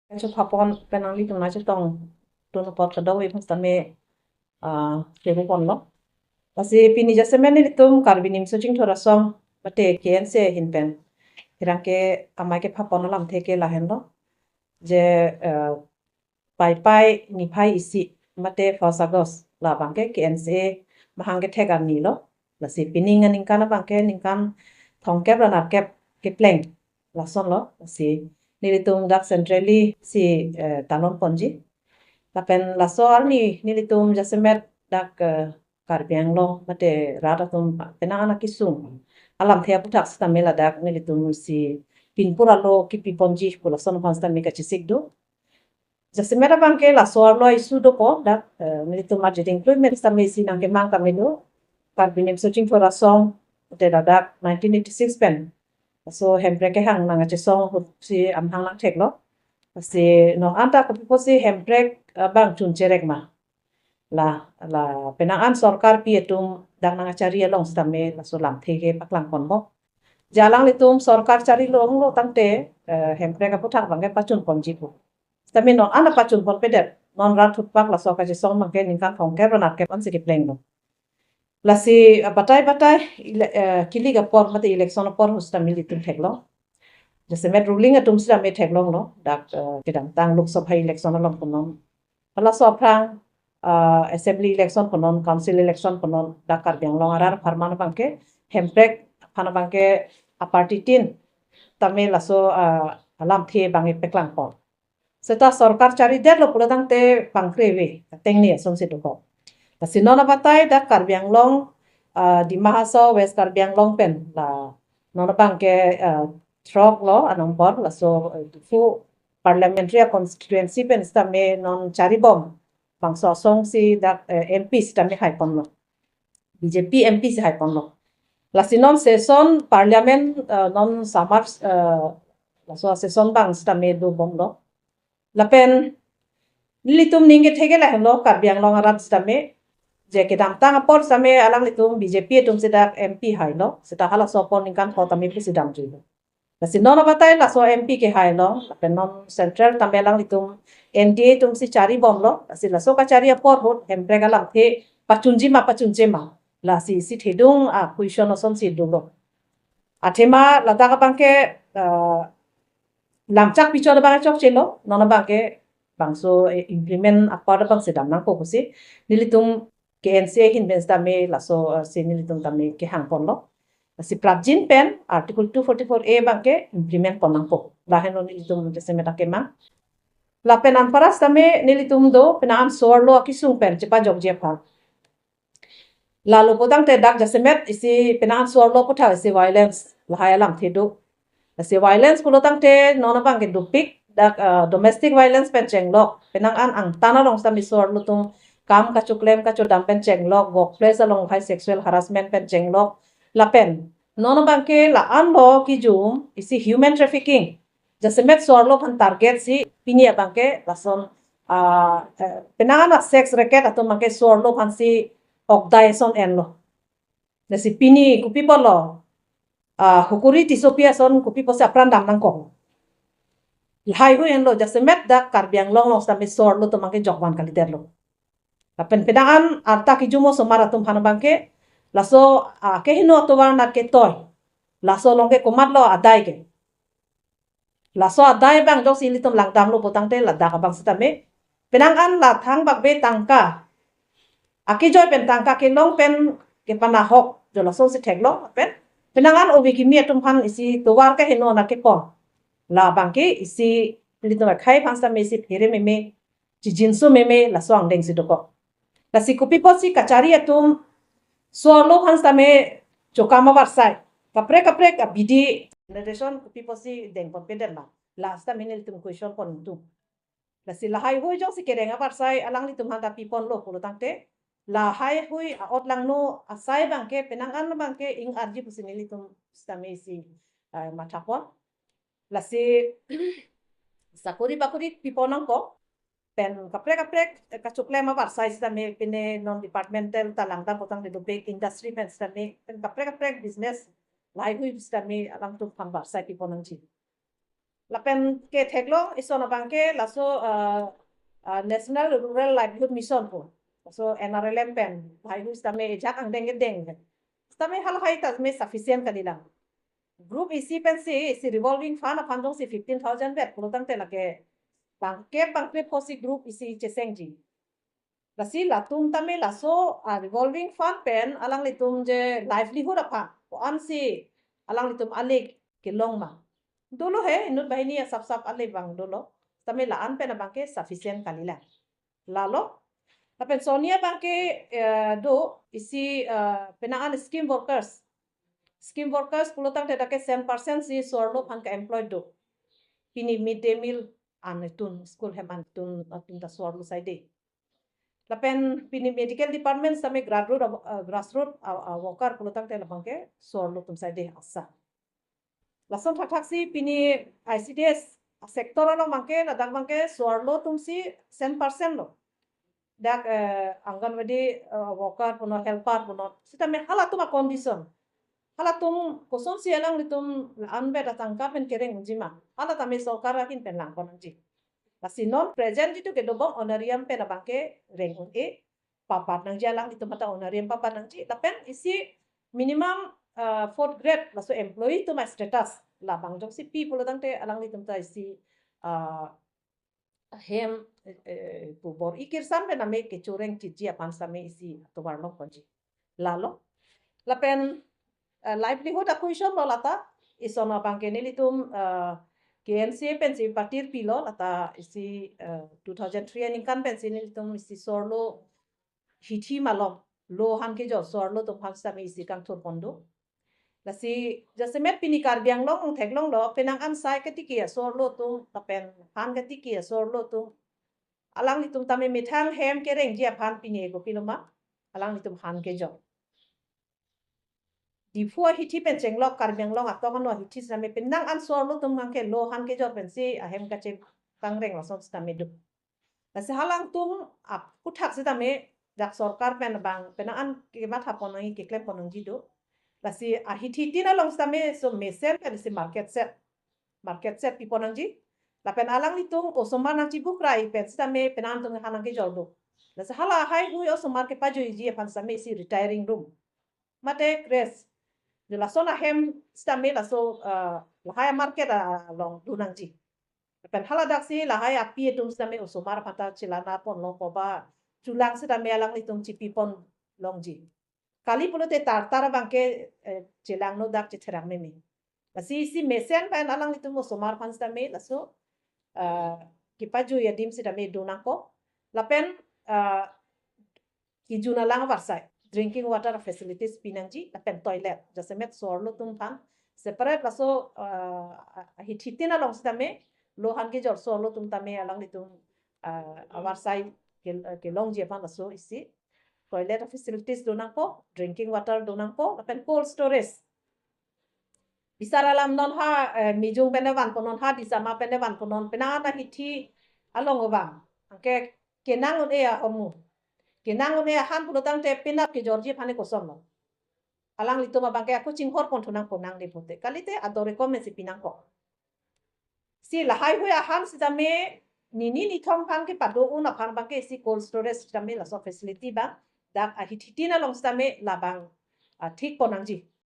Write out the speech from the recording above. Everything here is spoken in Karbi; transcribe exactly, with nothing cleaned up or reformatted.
Kachepapon pen nanglitum nangchetongdun apot kadokave aphan sitame, ah, chepaponlo. Lasi pini jasemet nelitum Karbi Nimso Chingthur Asong mate K N C A ahin pen pherangke amei kepapon alamthe ke lahenlo. Je, eh, Paipai niphai isi mate first August labangke K N C A mahang kethek arnilo. Lasi pining aningkan abangke ningkan thomkep ra nerkep kepleng lasonlo. Lasi nelitum dak centrally si, eh, talon ponji. Lapen laso arni nelitum jasemet dak, eh, Karbi Anglong mate rat atum penang an akesung alamthe aphuthak sitame ladak nelitum si pinpur alo kipi ponji pu lason aphan sitame kachesik do. Jasemet abangke laso arlo issue dopo dak, eh, nelitum arje dingklui met sitame isi nangkemang tame do. Karbi Nimso Chingthur Asong te ladak nineteen eighty-six pen laso hemprek kehang nangkachesong ahut si amahang nangtheklo. Lasi non anta kopi apotsi hemprek, eh, abang chuncherek ma. La, la penang an sorkar pi atum dak nangkachari along sitame laso lamthe ke paklang ponpo. Je alanglitum sorkar chari longlo tangte, eh, hemprek aphuthak abangke pachun ponji pu. Sitame non an pachun ponpedet. Non rat thutpak laso kachesong abangke ningkan thomkep ra nerkep ansi keplenglo. Lasi, eh, batai batai ele-, eh, kilik apor mate election apor ahut sitame nelitum theklo. Jasemet ruling atum sitame theklonglo. Dak, eh, kedamtang Lok Sabha election along punon, halaso aphrang, ah, assembly election punon, council election punon, dak Karbi Anglong arat apharman abangke hemprek aphan abangke aparty tin tame laso, ah, alamthe abangke paklang pon. Seta sorkar charidetlo pulo tangte pangkreve, ateng ni asonsi dokok. Lasi non abatai dak Karbi Anglong, ah, Dima Hasao, West Karbi Anglong pen la non abangke, ah, throklo anombor laso, eh, Diphu parliamentary constituency pen sitame non charibom bangso asong si dak, eh, M P sitame haiponlo. B J P M P si haiponlo. Lasi non session parliament, eh, non summer, eh, laso session abang sitame dobomlo. Lapen nelitum ning kethe ke lahenlo Karbi Anglong arat sitame. Je kedamtang apor sitame alanglitum B J P atum si dak M P hailo. Seta halaso apor ningkan pho tame pusi damjuilo. Lasi non abatai laso M P kehai along, lapen non central tame alanglitum N D A atum si charibomlo, lasi laso kachari apor ahut hemprek alamthe pachunji ma pachunche ma. Lasi isi thedung a-question asonsi dolo. Athema ladak abangke, eh, lamchak pichot abang chokchelo, non abangke bangso, eh, implement apor abangsi dam nangpo pusi nelitum K N C A ahin pen sitame laso, eh, si nelitum tame kehang ponlo. Lasi prapjin pen Article two forty-four A abangke implement pon nangpo. Lahenlo nelitum jasemet akemang. Lapen anparta sitame nelitum do penang an so-arlo akesung pen chepajokji aphan. Lalo pulotangte dak jasemet isi penang an so-arlo aphuthak isi violence lahai alamthe do. Lasi violence pulotangte non abangke dopik dak, eh, domestic violence pen chenglok. Penang an angtan along sitame so-arlo atum kam kachoklem kachodam pen chenglok, workplace along lahai sexual harassment pen chenglok. Lapen non abangke la-anlo kejum isi human trafficking. Jasemet so-arlo aphan target si pini abangke lason, ah, eh, penang an a-sex racket atum abangke so-arlo aphansi okdai ason enlo. Lasi pini kopi apotlo, ah, hukuri tisopi ason kopi apotsi apran dam nangkok. Lahaihui enlo jasemet dak Karbi Anglong along sitame so-arlo atum abangke jokvan kalidetlo. Lapen penang an arta kejum osomar atum aphan abangke laso, ah, kehingno atovar nat ketoi. Laso along ke komatlo adai ke. Laso adai abang jongsi ilitum langdamlo pulotangte ladak abang sitame penang an la thangbak be tangka akejoi pen tangka kelong pen kepanahok jo lasonsi theklo pen penang an ove kimi atum aphan isi tovar kehingno nat kepon. Labangke isi ilitum akhei aphan sitame isi phere meme, chijinso meme laso angdengsi dokok. Lasi kopi apotsi kachari atum so-arlo aphan sitame chokam avarsai, kaprek kaprek abidi generation kopi apotsi dengponpedet ma, la sitame nelitum question pontum. Lasi lahaihui jongsi kereng avarsai alanglitum aphanta piponlo pulotangte lahaihui a-otlangno asai abangke penang an abangke ing-arji pusi nelitum sitame isi, eh, mathapon. Lasi sakori bakori pipon nangkok. Pen kaprek kaprek, eh, kachoklem avarsai sitame pine non departmental ta langdam pulotangte dopik industry pen sitame pen kaprek kaprek business lahaihui sitame alangtum aphan varsai pipon nangji. Lapen ke theklong ison abangke laso uh, uh, National Rural Livelihood Mission pu. So N R L M pen, lahai hu sitame ejak angdeng kedeng. Sitame halahai ta me sufficient kalilang. Group isi pensi, isi revolving fund aphan jongsi fifteen thousand vet pulotangte lake bangkep bangkep kosi group isi chesengji. Lasi latum tame laso a revolving fund pen alanglitum je livelihood aphan ko-ansi alanglitum alik kelong ma. Dolo he, inut banghini asap sap ale bang dolo. Tame la-an pen abangke sufficient kalilang. Lalo, lapen soni abangke eh, do isi eh, penang an scheme workers. Scheme workers pulotangte dak ke cent percent si sorlo aphan ka-employed do. Pini mid day meal an itun, school hem an itun, atum ta sorlo saide. Lapen pini medical department sitame grassroot, uh, grassroot uh, uh, worker pulotangte labangke sorlo atum saide ASHA. Lason thakthak si pini I C D S sector along abangke, ladak abangke sorlo atum si cent percent lo. Dak eh, Anganwadi eh, worker punon, helper punon, sitame halatum a-condition. Halatum kosonsi alanglitum anbet atangka pen kereng unji ma, hala tame sorkar ahin pen langpon nangji. Lasi non present jitu kedobom honorarium pen abangke reng un-e, papat nangji alanglitum mata honorarium papat nangji. Lapen isi minimum uh, fourth grade laso employee atum a-status labang jongsi pi pulotangte alanglitum ta isi uh, hem eh, eh, pu bor-i kirsan pen ame kechoreng chiji aphan sitame isi atovar longponji. Lalo. Lapen uh, livelihood a-question lo lata, ison abangke nelitum uh, K N C A pensi patir pilo lata isi uh, two thousand three aningkan pensi nelitum isi sorlo hithi malom, lo han kejor sorlo atum aphan sitame isi kangthurpon do. Lasi jasemet pini Karbi Anglong theklonglo, penang an sai ketiki asorlo atum, lapen han ketiki asorlo atum. Alanglitum tame methang hem kerengji aphan pini kopiloma, alanglitum han kejor. Diphu ahithi pen chenglok Karbi Anglong atong ano ahithi sitame penang an sorlo atum abangke lo han kejor pensi ahem kachekangreng lason sitame do. Lasi halangtum aphuthak sitame dak sorkar pen abang penang an kematha pon nangji, keklem pon nangji do. Lasi ahithi tin along sitame so mesen pen isi market set. Market set pipon nangji. Lapen alanglitum osomar nangchibukrai pen sitame penang an atum han nangkejor do. Lasi halahai hui osomar kepajuiji aphan sitame isi retiring room mate creche. Lason ahem sitame laso uh, lahai market along do nangji. Pen haladak si lahai api atum sitame osomar aphan ta chelana ponlo, koba chulang sitame alanglitum chipipon longji. Kali pulote tar tar abangke eh, chelangno dak chetherang meme. Lasi isi mesen pen alanglitum osomar aphan sitame laso uh, kepajui adim sitame do nangkok. Lapen uh, kejun alang avarsai drinking water facilities pinangji, lapen toilet. Jasemet sorlo atum aphan separate laso uh, ahithi tin along sitame lo han kejor sorlo atum tame alanglitum uh, avarsai ke- uh, kelongji aphan laso isi toilet facilities do nangkok, drinking water do nangkok, lapen cold storage. Bisar alam non ha eh, Mijung pen vanpo, non ha Disama pen vanpo, non penang an ahithi along vang. Anke kenang un-e ahormu, kenang un-e ahan pulotangte penap kejorji aphan kosonlo. Alanglitum abangke ako chinghorpon thu nangpo nang de pote. Kalite ador rekom si pinangkok. Si lahai hui ahan sitame nini nithom aphan kepado un aphan abangke si cold storage sitame laso facility abang dak ahithi tin along sitame labang uh, thik pon nangji.